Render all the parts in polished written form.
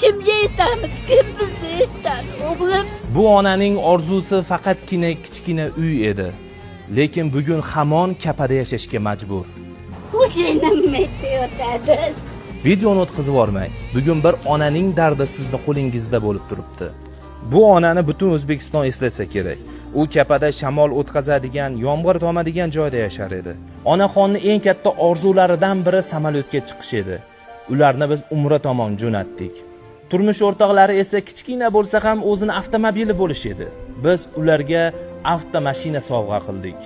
Kimga aytamiz? Kim bizni eshitadi, o'g'lim? Bu onaning orzusi faqatgina kichkina uy edi. Lekin bugun hamon kapada yashashga majbur. Xo'jayinim aytayotadi. Videoni o'tkazib yubormang. Bugun bir onaning dardi sizni qo'lingizda bo'lib turibdi. Bu onani butun O'zbekiston eslasa kerak. U kapada shamol o'tkazadigan, yomg'ir tomadigan joyda yashar edi. Onaxonni eng katta orzularidan biri samolyotga chiqish edi. Ularni biz umra tomon jo'natdik. Turmush o'rtoqlari esa kichkina bo'lsa ham o'zini avtomobili bo'lish edi. Biz ularga avtomashina sovg'a qildik.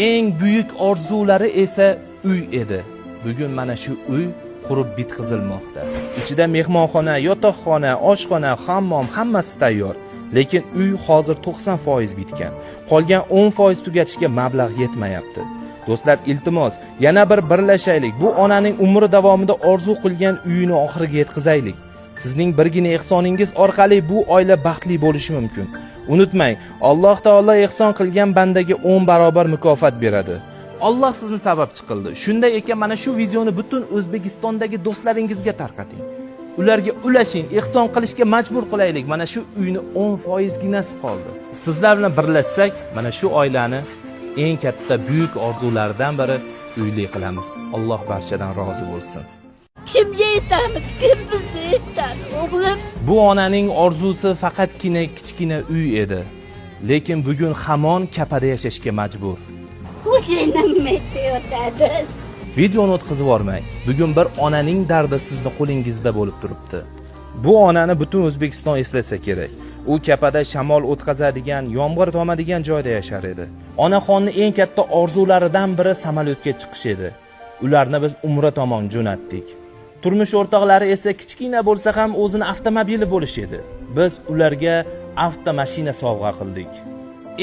Eng buyuk orzulari esa uy edi. Bugun mana shu uy qurib bitkazilmoqda. Ichida mehmonxona, yotoqxona, oshxona, hammom hammasi tayyor. Lekin uy hozir 90% bitgan. Qolgan 10% tugatishga mablag' yetmayapti. Do'stlar, iltimos, yana bir birlashaylik. Bu onaning umri davomida orzu qilgan uyini oxiriga yetkazaylik. Sizning birgina ehsoningiz orqali bu oila baxtli bo'lishi mumkin. Unutmang, Alloh taolo ehson qilgan bandaga 10 barobar mukofot beradi. Alloh sizni sababchi qildi. Shunday ekan, mana shu videoni butun O'zbekistondagi do'stlaringizga tarqating. Ularga ulashing, ehson qilishga majbur qilaylik. Mana shu uyni 10% ginasi qoldi. Sizlar bilan birlashsak, mana shu oilani eng katta buyuk orzularidan biri uyli qilamiz. Alloh barchadan rozi bo'lsin. Kimga aytamiz? Kim bizni eshitadi, o'g'lim? Bu onaning orzusi faqatgina kichkina uy edi. Lekin bugun hamon kapada yashashga majbur. Xo'jayinim aytayotadi. Videoni o'tkazib yubormang. Bugun bir onaning dardi sizni qo'lingizda bo'lib turibdi. Bu onani butun O'zbekiston eslasa kerak. U kapada shamol o'tkazadigan, yomg'ir tomadigan joyda yashar edi. Onaxonni eng katta orzularidan biri samolyotga chiqish edi. Ularni biz umra tomon jo'natdik. Turmush o'rtoqlari esa kichkina bo'lsa ham o'zini avtomobili bo'lish edi. Biz ularga avtomashina sovg'a qildik.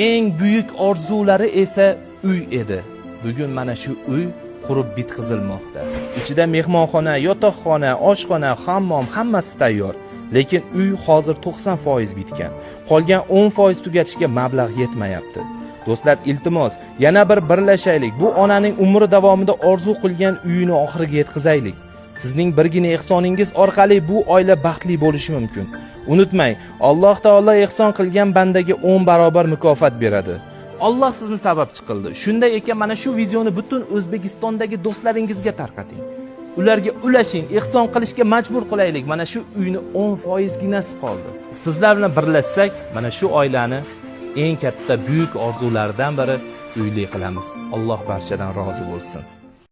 Eng buyuk orzulari esa uy edi. Bugun mana shu uy qurib bitkazilmoqda. Ichida mehmonxona, yotoqxona, oshxona, hammom hammasi tayyor. Lekin uy hozir 90% bitgan. Qolgan 10% tugatishga mablag' yetmayapti. Do'stlar, iltimos, yana bir birlashaylik. Bu onaning umri davomida orzu qilgan uyini oxiriga yetkazaylik. Sizning birgina ehsoningiz orqali bu oila baxtli bo'lishi mumkin. Unutmang, Alloh taolo ehson qilgan bandaga 10 barobar mukofot beradi. Alloh sizni sababchi qildi. Shunday ekan, mana shu videoni butun O'zbekistondagi do'stlaringizga tarqating. Ularga ulashing, ehson qilishga majbur qilaylik. Mana shu uyni 10% ginasi qoldi. Sizlar bilan birlashsak, mana shu oilani eng katta buyuk orzularidan biri uyli qilamiz. Alloh barchadan rozi bo'lsin.